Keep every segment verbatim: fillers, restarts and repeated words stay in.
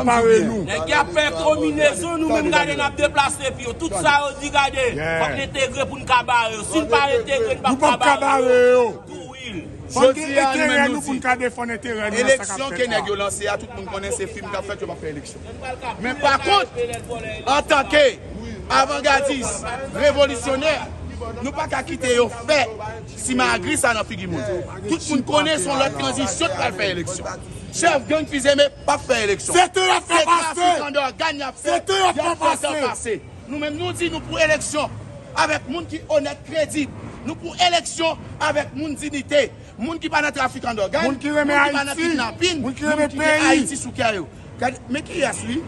Nèg y ap fè konbinezon, nou menm gade n ap deplase pye yo. Tout sa yo di gade, fòk n entegre pou n ka bare yo. Si n pa entegre, n p ap ka bare yo. Fòk gen enterè nou pou n ka defann enterè nou nan sa k ap fèt la. Eleksyon ke nèg yo lanse a, tout moun konnen se fim k ap fèt, yo p ap fè eleksyon. Men pa kont, antanke avangadis, revolisyonè, nou pa ka kite yo fè simagri sa nan figi moun. Tout moun konnen se yon lòt tranzisyon k pral fè eleksyon. Chèf gang Fizeme p ap fè eleksyon. Se tan y ap fè pase. Se trafikan dògàn y ap fè, y ap fè tan pase. Nou menm, nou di nou pou eleksyon avèk moun ki onèt, kredib. Nou pou eleksyon avèk moun dinite. Moun ki pa nan trafikan dògàn, moun ki pa nan kidnapin, moun ki gen Ayiti sou kè yo. Gade, men kiyès wi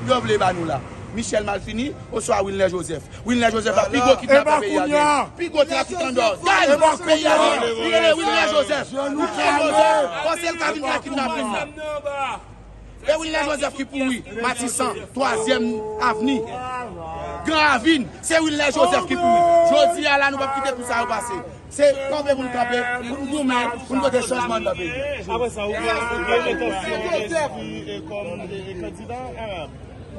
yo vle ba nou la? Michel Malfini oswa Wilner Joseph? Wilner Joseph la pi gwo kidnapè peyi a genyen. Pi gwo trafikan dògàn peyi a genyen. Li rele Wilner Joseph. Wilner Joseph, panse l ka vin fè kidnapin nan. E Wilner Joseph ki pouri Matisan, twazyèm avni, Gran Ravin, se Wilner Joseph ki pouri. Jodi a la, nou p ap kite tout sa yo pase. Se kanpe pou n kanpe, pou n goumen, pou n pote chanjman nan peyi a. Apre sa, ou gen, ou gen entansyon enskri, e, kòm, e, e, kandida?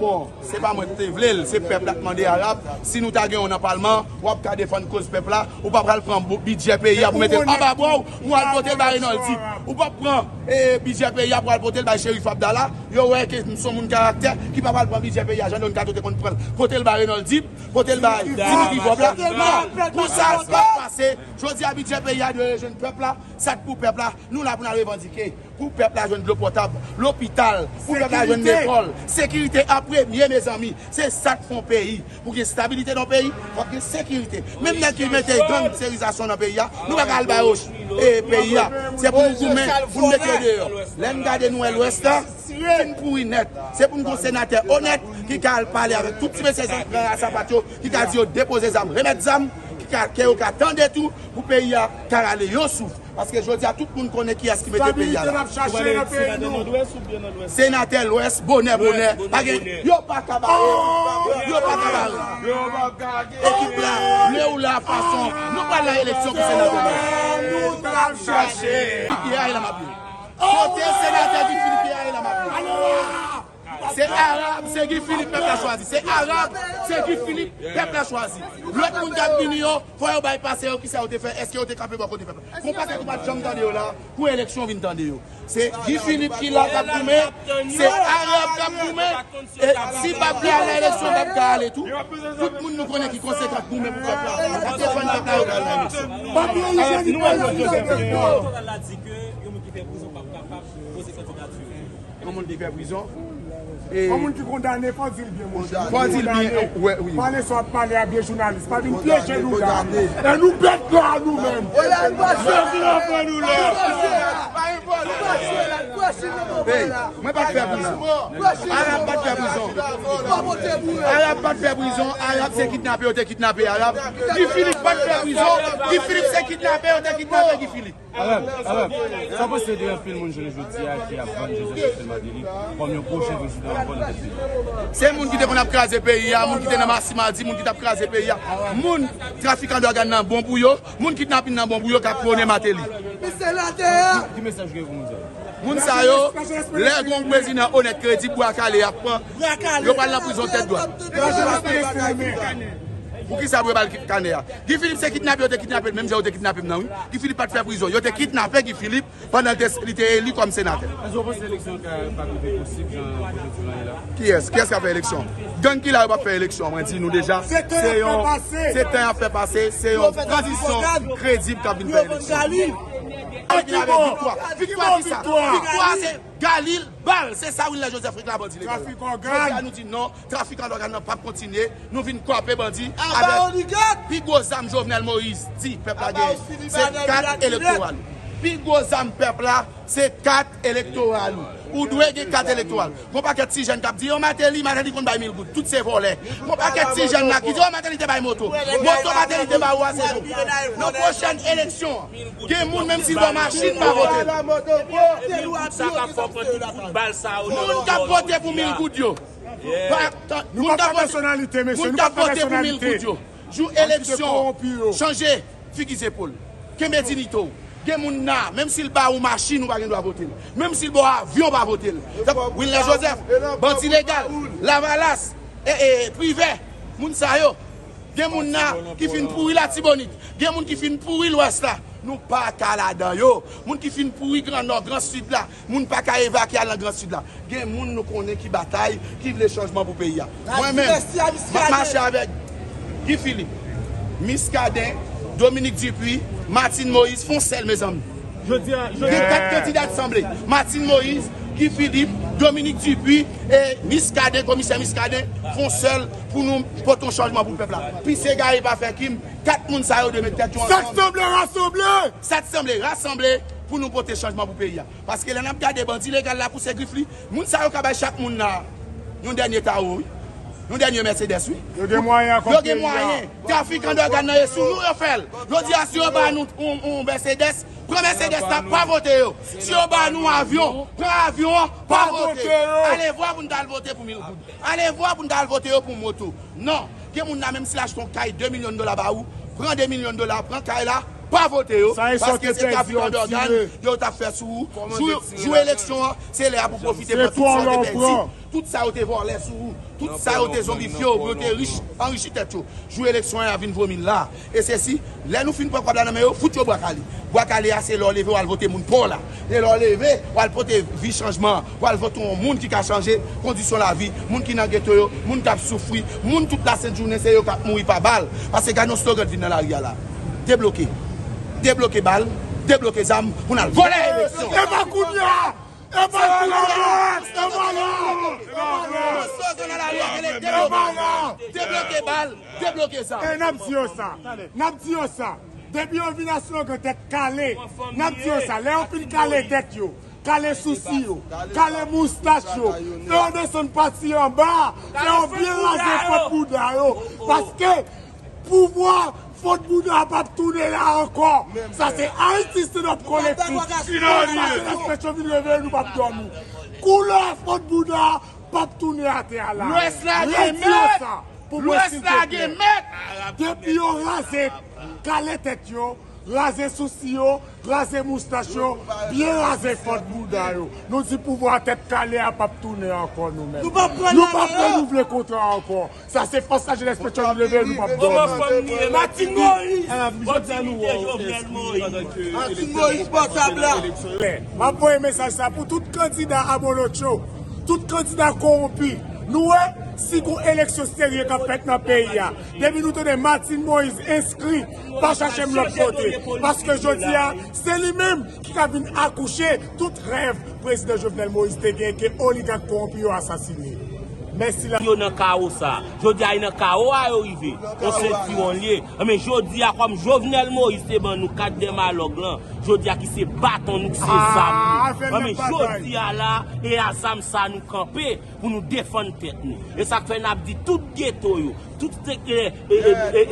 Bon, se pa mwen ki te vle l, se pèp la t mande Arab. Si nou ta gen w nan palman, w ap ka defann koz pèp la, ou pa pral pran bo-, bidjè peyi a pou mete l anba bra w, pou al pote l bay Reynold Dib. Ou p ap pran, e, bidjè peyi a pou al pote l bay Cherif Abdallah. Yo wè ke m se yon moun karaktè ki pa pral pran bidjè peyi a, jan Don Kato te konn pran l, pote l bay Reynold Dib, pote l bay Dimitri Vorbe la. Non, pou sa, sa p ap pase. Jodi a, bidjè peyi a dwe rejwenn pèp la, sa k pou pèp la, nou la pou n al revandike. Pou pèp la jwenn dlo potab, lopital, pou pèp la jwenn lekòl, sekirite an premye, mezanmi. Se sa k fè yon peyi. Pou gen stabilite nan yon peyi, fòk gen sekirite. Menm nèg ki mete gang, serizasyon nan peyi a, nou pa ka al ba yo, e, peyi a. Se pou nou goumen, pou nou mete yo deyò. Lè n gade nou wè Lwès la fin pouri nèt. Se pou n gen yon senatè onèt ki ka al pale avèk tout ti mesye zam, gran a sapat yo, ki ka di yo depoze zam, remèt zam, ki ka, ke yo ka tande tou, pou peyi a ka rale yon souf. Paske jodi a, tout moun konnen kiyès ki mete peyi a la. Stabilite n ap chache nan peyi nou. Senatè Lwès, bonè, bonè. Pa gen, yo pa ka bare. Yo pa ka bare. Ekip la, lè ou la fason, nou pral nan eleksyon pou senatè Lwès. Nou t ap chache. Guy Philippe ye a, e la m ap ye. Kote senatè Guy Philippe ye a, e la m ap ye. Se Arab, se Guy Philippe pèp la chwazi. Se Arab, se Guy Philippe pèp la chwazi. Lòt moun k ap vini yo, fò yo bay pase yo, kisa yo te fè, èske yo te kanpe bò kote pèp la? Gon pakèt ou pa t janm tande yo la, pou eleksyon vin tande yo. Se Guy Philippe ki la k ap goumen, se Arab k ap goumen, e si p ap vle al nan eleksyon, p ap ka ale tou. Tout moun nou konnen ki konsekan k goumen pou pèp la, k ap defann pèp la, yo pral nan eleksyon. Alò, nou wè Claude Joseph, e, avoka l la di ke yon moun ki fè prizon p ap kapab poze kandidati. Yon moun ki fè prizon. E yon moun ki kondane, fò di l byen, monchè. Fò di l byen, wè, wi. Pale sa w ap pale a byen, jounalis. Pa vin pyeje nou la. E nou bèt la, nou menm. Jezi nan pran nou la. Hey, mwen pa t fè prizon. Arab pa t fè prizon. Arab pa t fè prizon. Arab se kidnape yo te kidnape Arab. Guy Philippe pa t fè prizon. Guy Philippe se kidnape yo te kidnape Guy Philippe. Arab, Arab, sa w panse de anpil moun jounen jodi a ki ap vann Joseph Jovenel Martelly kòm yon pwochen prezidan pou pran nan tèt peyi a? Se moun ki te konn ap kraze peyi a, moun ki te nan Masimadi, moun ki t ap kraze peyi a. Moun trafikan dògàn nan bon pou yo, moun kidnapin nan bon pou yo k ap pwone Martelly. Ki, ki mesaj ou gen pou moun sa yo? Moun sa yo, lè gon prezidan onèt, kredib, bwa kale ap pran, yo pral nan prizon tèt dwat. Poukisa pou yo ba l kanè a? Guy Philippe se kidnape yo te kidnape l, menm jan yo te kidnape m nan, wi. Guy Philippe pa t fè prizon. Yo te kidnape Guy Philippe pandan l te, li te eli kòm senatè. Èske w panse eleksyon ka, ka rive posib jan pwojekti lan ye la? Kiyès? Kiyès k ap fè eleksyon? Gang ki la yo p ap fè eleksyon, mwen di nou deja. Se yon, se tan y ap fè pase, se yon tranzisyon kredib k ap vin fè eleksyon. Viktwa, viktwa ki sa? Viktwa se Galil Bal, se sa Wilner Joseph reklame bandi legal la. Jodi a nou di non, trafikan dògàn nan p ap kontinye, nou vin kwape bandi avèk pi gwo zam Jovenel Moïse di pèp la genyen, se kat elektoral. Pi gwo zam pèp la, se kat elektoral ou. Ou dwe gen kat elektoral. Gon pakèt ti jèn k ap di, yo, Martelly, Martelly konn bay mil goud. Tout se vòlè. Gon pakèt ti jèn la ki di, yo, Martelly te bay moto. Moto Martelly te ba ou a se jou. Nan pwochèn eleksyon, gen moun, menm si l ba w machin, pa vote l. Moun k ap vote pou mil goud yo. Pa, moun k ap, moun k ap vote pou mil goud yo. Jou eleksyon, chanje figi zepòl. Kenbe diyite w. Gen moun la, menm si l ba ou machin, ou pa gen dwa vote l. Menm si l ba w avyon, ou pa vote l. Tankou Wilner Joseph, bandi legal, Lavalas, e, e, Privè, moun sa yo. Gen moun la ki fin pouri Latibonit. Gen moun ki fin pouri Lwès la. Nou pa ka ladan yo. Moun ki fin pouri Gran Nò, Gran Sid la. Moun pa ka evakye al nan Gran Sid la. Gen moun nou konnen ki batay, ki vle chanjman pou peyi a. Mwen menm, m ap mache avèk Guy Philippe, Muscadin, Dominique Dupuy, Martine Moïse, fè yon sèl, mezanmi. Jodi a, jodi Gen kat kandida ki sanble. Martine Moïse, Guy Philippe, Dominique Dupuy, e Muscadin, komisè Muscadin, fè yon sèl pou nou pote yon chanjman pou pèp la. Pis egare pa fè krim, kat moun sa yo dwe met tèt yo ansanm. Sa k sanble, rasanble! Sa k sanble, rasanble pou nou pote chanjman pou peyi a. Paske lè n ap gade bandi legal la pouse grif li, moun sa yo ka bay chak moun la yon dènye Tawo, wi. Yon dènye Mercedes, wi. Yo gen mwayen ak Yo gen mwayen. Trafikan dògàn nan, e sou nou yo fè l. Jodi a, si yo ba nou yon, yon Mercedes, pran Mercedes la, pa vote yo. Si yo ba nou avyon, pran avyon an, pa vote. Alevwa pou n ta al vote pou mil goud. Alevwa pou n ta al vote yo pou moto. Non. Gen moun la, menm si l achte yon kay de milyon dola ba ou, pran de milyon dola, pran kay la, pa vote yo, paske se trafikan dògàn yo t ap fè sou ou. Jou, jou eleksyon an, se lè a pou pwofite pran tout sa w te pèdi, tout sa yo te vòlè sou ou, tout sa yo te zonbifye w pou yo te rich, anrichi tèt yo. Jou eleksyon an, y a vin vomi l la. E se si, lè nou fin pran kòb la nan men yo, fout yo bwa kale. Bwa kale a, se lè w leve, w al vote moun pa w la. E lè w leve, w al pote vi chanjman an. W al vote yon moun ki ka chanje kondisyon lavi, moun ki nan geto yo, moun k ap soufri, moun tout lasentjounen se yo k ap mouri pa bal. Paske gade yon slogan k vin nan lari a la. Debloke. Debloke bal, debloke zam, pou n al vòlè eleksyon. E pa kounye a! E pa kounye a! E pa la! Yon slogan nan lari a rele debloke. Debloke bal, debloke zam. E n ap di yo sa. N ap di yo sa. Depi yo vin a slogan tèt kale, n ap di yo sa. Lè yo fin kale tèt yo, kale sousi yo, kale moustach yo, fè yo desann pati anba, fè yo byen raze fòt bouda yo. Paske pouvwa fòt bouda p ap tounen la ankò. Sa se Ayiti stand up kolektif. Sa se lè Pèp yo vin reveye, nou p ap dòmi. Koulè fòt bouda p ap tounen atè a la. Lwès la gen mèt! Lwès la gen mèt! Depi yo raze, kale tèt yo, raze sousi yo, raze moustach yo, byen raze fòt bouda yo. Nou di pouvwa tèt kale a p ap tounen ankò nou menm. Nou p ap pran, nou p ap renouvle kontra ankò. Sa se fòs lajenès Pèp yo vin reveye, nou p ap dòmi. Martine Moïse, kontinite Jovenel Moïse. Martine Moïse, pòtab la. M ap voye mesaj sa pou tout kandida abolotcho, tout kandida kowonpi. Nou wè, si gon eleksyon serye k ap fèt nan peyi a, depi nou tande Martine Moïse enskri, pa chache m lòt kote. Paske jodi a, se li menm ki ka vin akouche tout rèv prezidan Jovenel Moïse te gen ke oligak kowonpi yo asasine. Mèsi la. Yo nan kawo sa. Jodi a, e nan kawo a yo rive. Yon sentiwon l ye. Men jodi a, kòm Jovenel Moïse te ban nou kat dèmalòg lan, jodi a ki se baton nou, ki se zam nou. Men jodi a la, e a zam sa nou kanpe pou nou defann tèt nou. E sa k fè n ap di tout geto yo, tout sektè, e, e,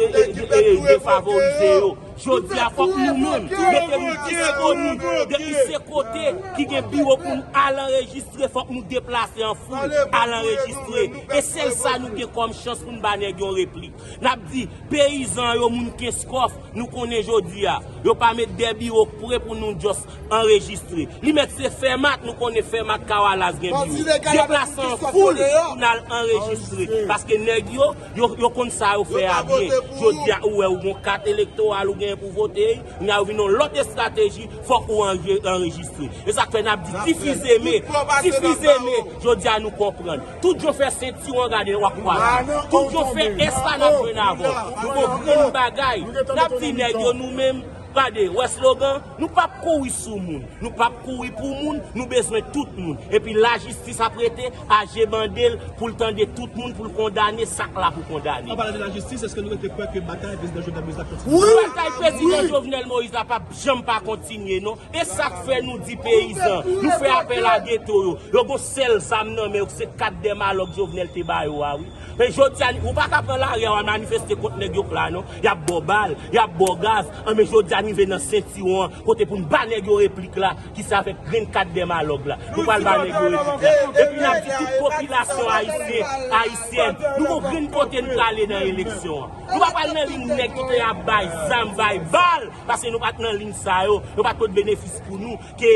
defavorize yo, jodi a fòk nou menm mete nou disponib. Depi se kote ki gen biwo pou nou al anrejistre, fòk nou deplase an foul, al anrejistre. E sèl sa nou gen kòm chans pou n ba nèg yo replik. N ap di, peyizan yo, moun Kenskòf, nou konnen jodi a, yo pa met de biwo k pre pou nou just anrejistre. Li mèt se Fèmat, nou konnen Fèmat Kawalaz gen biwo. Deplase an foul pou n al anrejistre. Paske nèg yo, yo, yo konn sa yo fè a byen. Jodi a, ou wè, ou gon kat elektoral ou gen pou vote, kounye a yo vin yon lòt estrateji, fòk ou anre-, anrejistre. E sa k fè n ap di, difize men, difize men, jodi a nou konprann. Tout jan w fè sentiwon, gade, w ap kwaze. Tout jan w fè ès la, n ap jwenn avè w. Nou gon grenn bagay. N ap di nèg yo, nou menm, gade, wè slogan, nou p ap kouri sou moun. Nou p ap kouri pou moun, nou bezwen tout moun. Epi lajistis ap rete, aje bande l, pou l tande tout moun, pou l kondane sa k la pou kondane. An palan de lajistis, èske nou rete kwè ke batay prezidan Jovenel Moïse la kontinye? Wi! Batay prezidan Jovenel Moïse la p ap janm pa kontinye, non. E sa k fè nou di peyizan, nou fè apèl a geto yo. Yo gon sèl zam nan men yo, se kat dèmalòg Jovenel te ba yo a, wi. Men jodi a, ou pa ka pran lari a, w al manifeste kont nèg yo k la, non. Y ap ba w bal, y ap ba w gaz. An, men jodi a, rive nan sentiwon an, kote pou n ba nèg yo replik la, ki se avèk grenn kat dèmalòg la. Nou pral ba nèg yo replik la. Epi n ap di tout popilasyon ayisyen, ayisyèn, nou gon grenn kote n prale nan eleksyon an. Nou pa pral nan liy nèg ki te ap bay zam, bay bal, paske nou pa t nan liy sa yo. Yo pa t pot benefis pou nou ke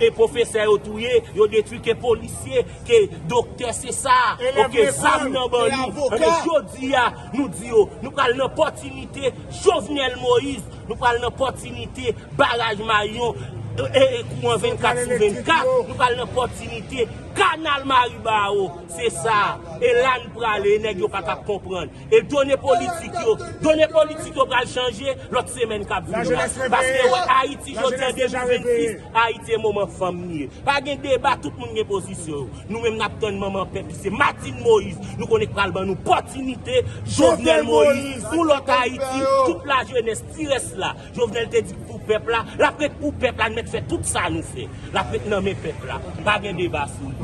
e pwofesè yo touye, yo detwi, ke polisye, ke doktè, se sa, oke, zam nan ban nou. Anben, jodi a, nou di yo, nou pral nan pòtinite Jovenel Moïse, nou pral nan pòtinite baraj Mayon, e, e, kouran vennkat sou vennkat, nou pral nan pòtinite kanal Maribawo, se sa. E la n prale, nèg yo pa t ap konprann. E done politik yo, done politik yo pral chanje lòt semèn k ap vini la. Paske wè, Ayiti jodi an, de mil vennsis, Ayiti e moman fanm li ye. Pa gen deba, tout moun gen pozisyon yo. Nou menm n ap tann manman pèp, se Martine Moïse. Nou konnen k pral ban nou pòtinite, Jovenel Moïse, yon lòt Ayiti, tout lajenès, ti rès la. Jovenel te di pou pèp la, l ap ret pou pèp la, n mèt fè tout sa nou fè. L ap ret nan men pèp la. Pa gen deba sou li.